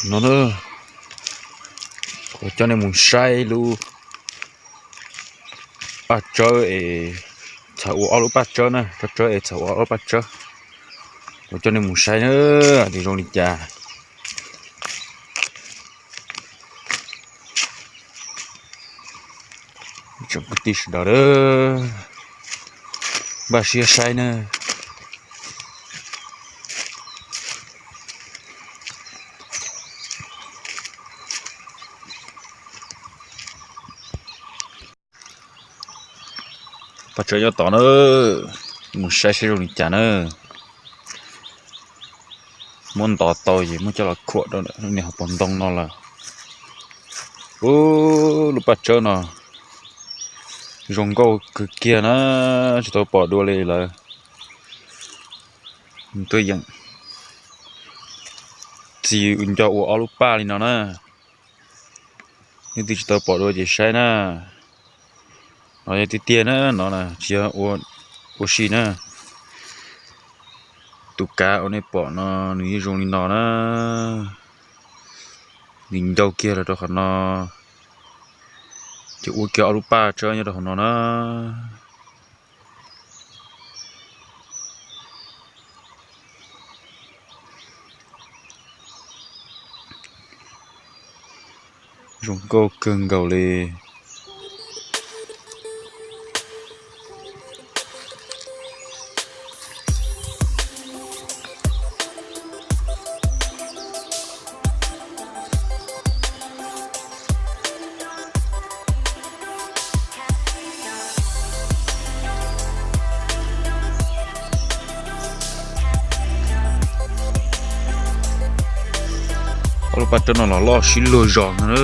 No na, kuv coj nej mus saib lub paj tsawb es txawm ua ob lub paj tsawb na, paj tsawb es txawm ua ob lub paj tsawb. Kuv coj nej mus saib na, tias zoo li cas. Tsoom kwv tij sawv daws, npaj siab saib na. Paj tsawb nyob tod na, mus saib saib zoo li cas na. Muab ntos tau ces muab coj los khuam rau niag hauv paus ntoo no lawm. Ub, lub paj tsawb no zoo nkauj kawg kiag na, tsis tau pom dua li lawm. Tuaj yeem txi nco ua ob lub paj li no na. Leej twg tsis tau pom dua ces saib na. No yog tiag tiag na, no tsis yog ua si na. Tus kav uas nej pom no nws yeej zoo li no na. Nws ncau kiag los rau qhov no, ces ua kiag ob lub paj tsawb nyob rau hauv no na. Zoo nkauj kawg nkaus li. Ob lub paj tsawb no los loj sib luag zos no na.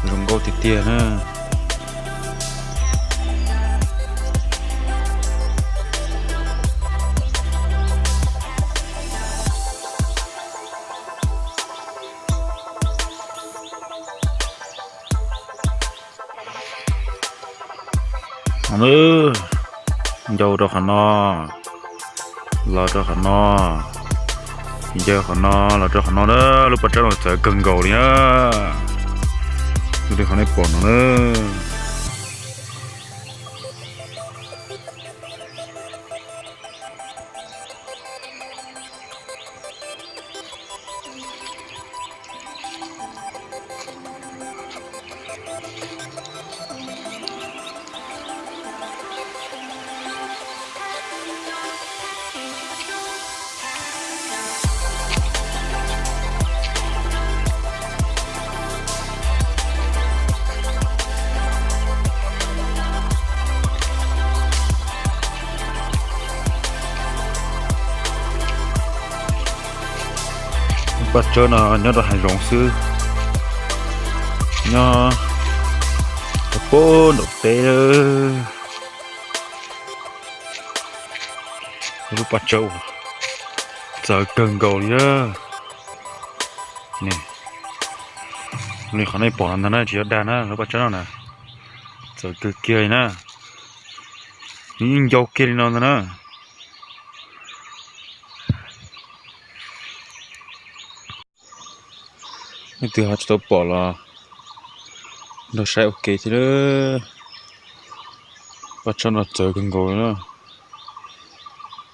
Zoo nkauj tiag tiag na. Ncau rau qhov no, los rau qhov no, ncau qhov no los rau qhov no na, lub paj tsawb no txawv kawg nkaus li na. Li qhov nej pom no na. Lub paj tsawb no nyob rau hav zoov xwb, nyob rau pem nraum teb. Lub paj tsawb txawv kawg nkaus li na. Li qhov nej pom no ntag na, tsis yog dag na, lub paj tsawb no na, txawv kawg kiag li na. Nws yeej ncau kiag li no ntag na. Leej twg ho tsis tau pom los nrog saib ua ke thiab. Paj tsawb no txawv kawg nkaus li na.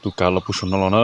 Tus kav los puag saum no los na.